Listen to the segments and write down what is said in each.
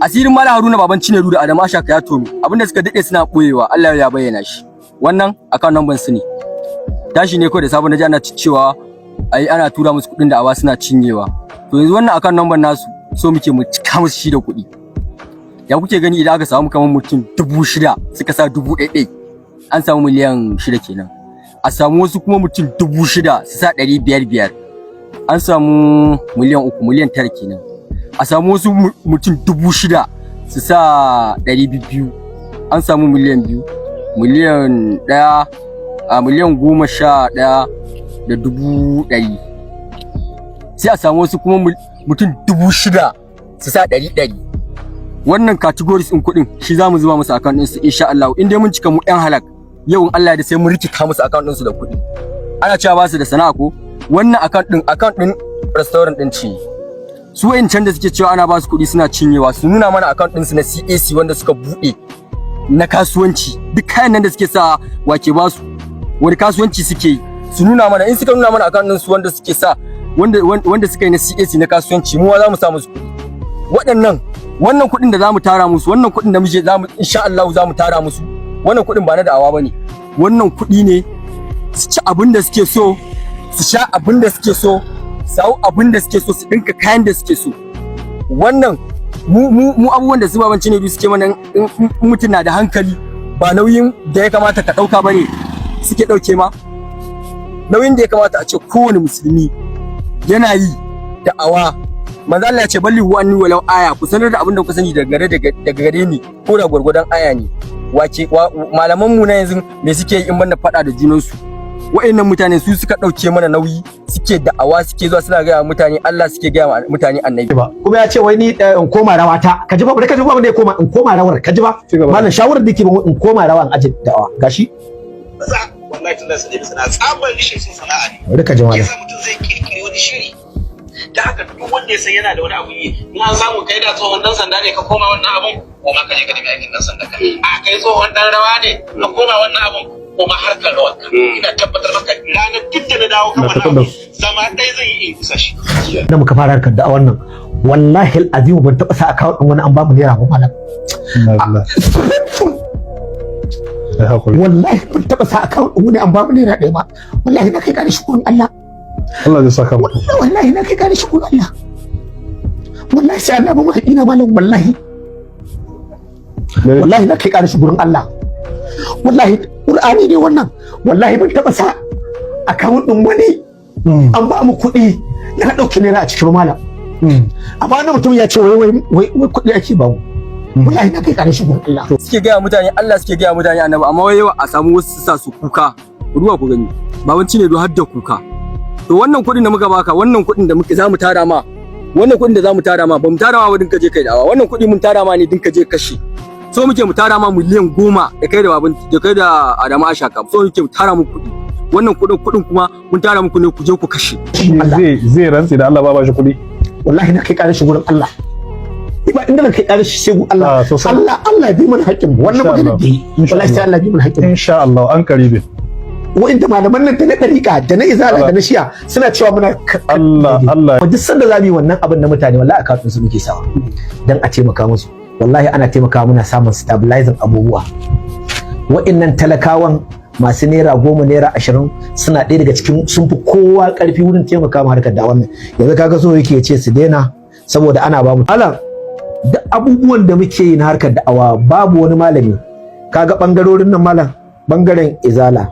Asirin Malam Haruna baban Cinedu da Adamu Ashaka ya tonu. Abinda suka dade suna boyewa, Allah ya bayyana shi. Wannan account number su ne. Tashi ne kawai da sabon naji ana cewa ai ana tura musu kuɗin da awa suna cinyewa. To yanzu wannan account number nasu so muke mu cika musu shi da kuɗi. Ya kuke gani idan aka samu kamar mutum 6,000 suka sa 1,000, an samu 6 miliyan kenan. A samu wasu kuma mutum 6,000 su sa 500 500, an samu 3 miliyan, 9 miliyan kenan. A samu wasu mutum 6,000 su sa 200, an samu 2 miliyan, 1 miliyan, a 11,100,000. Sai a samu wasu kuma mutum 6,000 su sa 100 100. Wannan categories ɗin kuɗin shi za mu zuba musu account ɗinsu insha Allah. In dai mun cika mu ɗan halak yau, in Allah da sai mun rikita musu account ɗinsu da kuɗi. Ana cewa ba su da sana'a ko? Wannan account ɗin, account ɗin restaurant ɗin ce. Su can da suke cewa ana ba su kuɗi suna cinyewa, su nuna mana account ɗinsu na CAC wanda suka buɗe na kasuwanci. Duk kayan nan da suke sa, wake ba su? Wani kasuwanci suke yi? Su nuna mana. In suka nuna mana account ɗinsu wanda suke sa, wanda suka yi na CAC na kasuwanci, mu ma za mu sa musu kuɗi. Waɗannan, wannan kuɗin da za mu tara musu, wannan kuɗin da muke za mu, insha Allah za mu tara musu, wannan kuɗin ba na da'awa bane. Wannan kuɗi ne su ci abin da suke so, su sha abin da suke so, su hau abin da suke so, su ɗinka kayan da suke so. Wannan mu abubuwan da su baban Cinedu suke mana, in mutum na da hankali, ba nauyin da ya kamata ka ɗauka bane suke ɗauke ma. Nauyin da ya kamata a ce kowane musulmi yana yi, da'awa. Manzo Allah ya ce: "Ballighu anni walau aya", ku sanar da abin da ku sani daga gare ni ko da gwargwadon aya ne. Wace malaman mu na yanzu me suke yi in banda faɗa da junansu? Wa'annan mutane su suka ɗauke mana nauyi, suke da'awa, suke zuwa suna gaya mutane Allah, suke gaya wa mutane annabi. Ba kuma ya ce wai ni in koma rawa ta. Ka ji ba, ka ji ba, ne koma, in koma rawar, ka ji ba. Malam, shawarar da yake ba, in koma rawa, in aje da'awa, gashi. Maza wallahi tun da su nemi sana'a, tsabar rishin son sana'a ne. Bari ka ji, malam. Yasa mutum zai kirkiri wani shiri. Da haka duk wanda ya san yana da wani abu yi, in an samu kai da tsohon dan sanda ne, ka koma wannan abun, ko ma ka je ka nemi aikin dan sanda. Ka a kai tsohon dan rawa ne, ka koma wannan abun, ko ma harkar rawar ka. Ina tabbatar maka, ranar duk da na dawo kan wannan abun, zama ɗaya zan yi in kusa shi. Da muka fara harkar da'awar nan, wallahi al'azimu ban taɓa sa account ɗin wani an ba mu naira ba, malam. Wallahi ban taɓa sa account ɗin wani an ba mu naira ɗaya ba. Wallahi na kai ƙarar shi gurin Allah. Allah zai saka muku. Wallahi na kai ƙarar shi gurin Allah. Wallahi sai Allah ba mu haƙina, malam. Wallahi, wallahi na kai ƙarar shi gurin Allah. Wallahi Qur'ani ne wannan. Wallahi ban taɓa sa account ɗin wani an ba mu kuɗi na ɗauki naira a cikin, malam. Amma wannan mutum ya ce wai wai wai wai kuɗi ake ba mu. Wallahi na kai ƙarar shi gurin Allah. Suke gaya mutane Allah, suke gaya mutane annabi, amma wai yau a samu wasu su sa su kuka ruwa. Ku gani, baban Cinedu har da kuka. To wannan kuɗin da muka baka, wannan kuɗin da muke zamu tara ma, wannan kuɗin da zamu tara ma, ba mu tara ma ba din ka je kai dawa. Wannan kuɗi mun tara ma ne din ka je kashe. So muke mu tara ma 10 miliyan da kai da baban, da kai da Adamu Ashaka. So muke mu tara muku kuɗi. Wannan kuɗin kuma mun tara muku ne ku je ku kashe. Shi zai rantse da Allah ba shi kuɗi. Wallahi na kai ƙarar shi gurin Allah. Ba inda na kai ƙarar shi sai gun Allah. Ah, sosai. Allah, Allah ya bi mana haƙƙin mu. Wannan Insha magana Allah. da yi, Insha wallahi sai Allah. Allah ya bi mana haƙƙin mu. Insha Allah, an karibin. Wa'inda malaman nan da na ɗariƙa da na izala da na shi'a suna cewa muna Allah, Allah. Duk sanda za mu yi wannan abin na mutane, wallahi account su muke sawa dan a taimaka musu. Wallahi ana taimakawa, muna samun stabilizing abubuwa. Wa'innan talakawan masu naira 10, naira 20 suna ɗaya daga cikin sun fi kowa ƙarfi wurin taimaka ma harkar da wannan. Yanzu kaga so yake ce su daina saboda ana ba mu. Malam, duk abubuwan da muke yi na harkar da'awa, babu wani malami. Kaga bangarorin nan, malam, bangaren izala,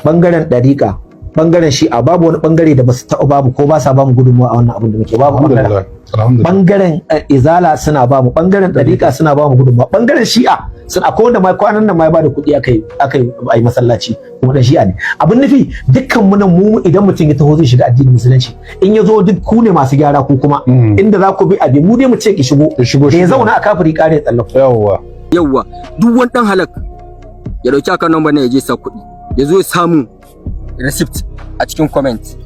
bangaren ɗariƙa, bangaren shi'a, babu wani bangare da basu taɓa bamu ko ba sa bamu gudunmawa a wannan abin da muke. Babu bangaren. Alhamdulillah. Alhamdulillah. Bangaren izala suna bamu, bangaren ɗariƙa suna bamu gudunmawa, bangaren shi'a sun akwai wanda ma kwanan nan ma ya bada kuɗi akai ayi masallaci, kuma dan shi'a ne. Abin nufi, dukkan mu nan mu idan mutum ya taho zai shiga addinin musulunci, in ya zo duk ku ne masu gyara, ku kuma inda za ku bi abi mu dai mu ce ki shigo. Ya shigo. Da ya Shigo. zauna a kafiri kare tsallan. Yawwa. Yawwa, duk wani dan halak ya dauki account number na ya je sa kuɗi, ya zo ya samu receipt a cikin comment.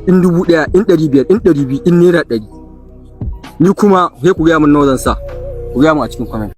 In 1,000, in 500, in 200, in naira 100, ni kuma sai ku gaya min nawa zan sa. Ku gaya min a cikin comment.